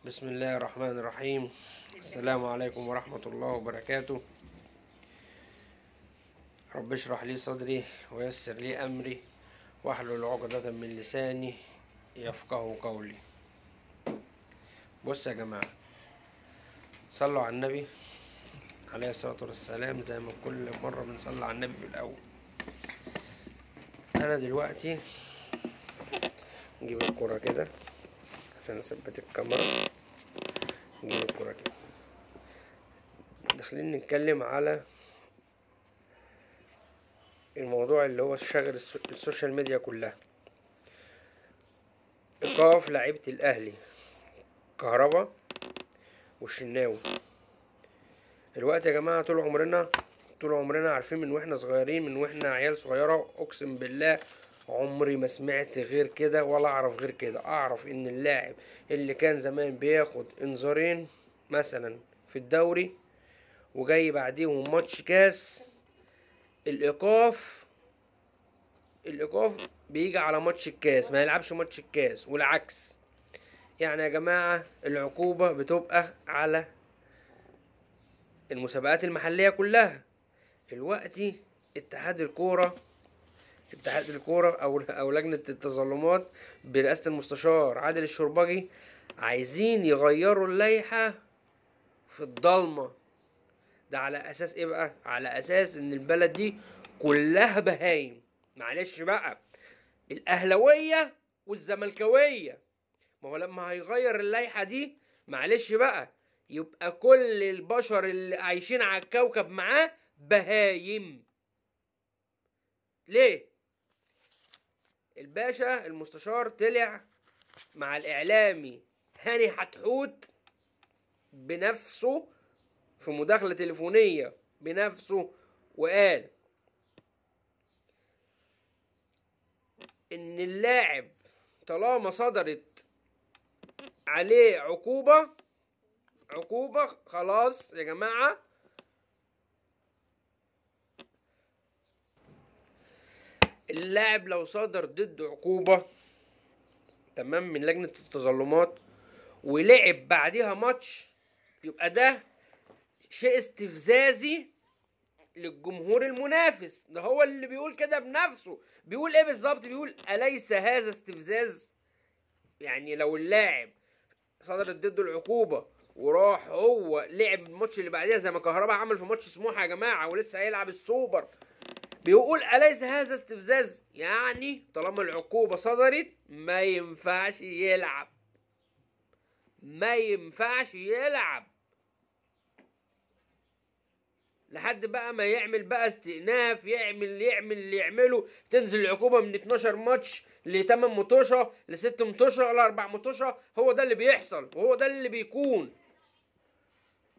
بسم الله الرحمن الرحيم. السلام عليكم ورحمة الله وبركاته. رب اشرح لي صدري ويسر لي أمري واحلل عقدة من لساني يفقه قولي. بص يا جماعة، صلوا على النبي عليه الصلاة والسلام، زي ما كل مرة بنصلي على النبي في الأول. أنا دلوقتي نجيب الكرة كده عشان اثبت الكاميرا، نجيب الكرة كده. داخلين نتكلم على الموضوع اللي هو شاغل ال social media كلها، ايقاف لعيبة الاهلي كهربا والشناوي. الوقت يا جماعة طول عمرنا عارفين من واحنا صغيرين، من واحنا عيال صغيرة، اقسم بالله عمري ما سمعت غير كده ولا اعرف غير كده. اعرف ان اللاعب اللي كان زمان بياخد انذارين مثلا في الدوري وجاي بعديهم ماتش كاس، الايقاف بيجي على ماتش الكاس، ما يلعبش ماتش الكاس والعكس. يعني يا جماعة العقوبة بتبقى على المسابقات المحلية كلها. دلوقتي اتحاد الكورة او لجنة التظلمات برئاسة المستشار عادل الشربجي عايزين يغيروا اللائحة في الضلمة. ده على اساس ايه بقى؟ على اساس ان البلد دي كلها بهايم، معلش بقى، الاهلاوية والزملكاوية. ما هو لما هيغير اللائحة دي معلش بقى، يبقى كل البشر اللي عايشين على الكوكب معاه بهايم. ليه؟ الباشا المستشار طلع مع الاعلامي هاني حتحوت بنفسه في مداخلة تليفونية بنفسه، وقال ان اللاعب طالما صدرت عليه عقوبة خلاص يا جماعة، اللاعب لو صدر ضده عقوبة تمام من لجنة التظلمات ولعب بعديها ماتش، يبقى ده شيء استفزازي للجمهور المنافس. ده هو اللي بيقول كده بنفسه. بيقول ايه بالظبط؟ بيقول أليس هذا استفزاز؟ يعني لو اللاعب صدرت ضده العقوبة وراح هو لعب الماتش اللي بعديها زي ما كهربا عمل في ماتش سموحة يا جماعة، ولسه هيلعب السوبر، بيقول أليس هذا استفزاز؟ يعني طالما العقوبة صدرت ما ينفعش يلعب، ما ينفعش يلعب لحد بقى ما يعمل بقى استئناف، يعمل اللي يعمله. تنزل العقوبة من 12 ماتش ل 8 متوشة، ل 6 متوشة، ل 4 متوشة. هو ده اللي بيحصل وهو ده اللي بيكون.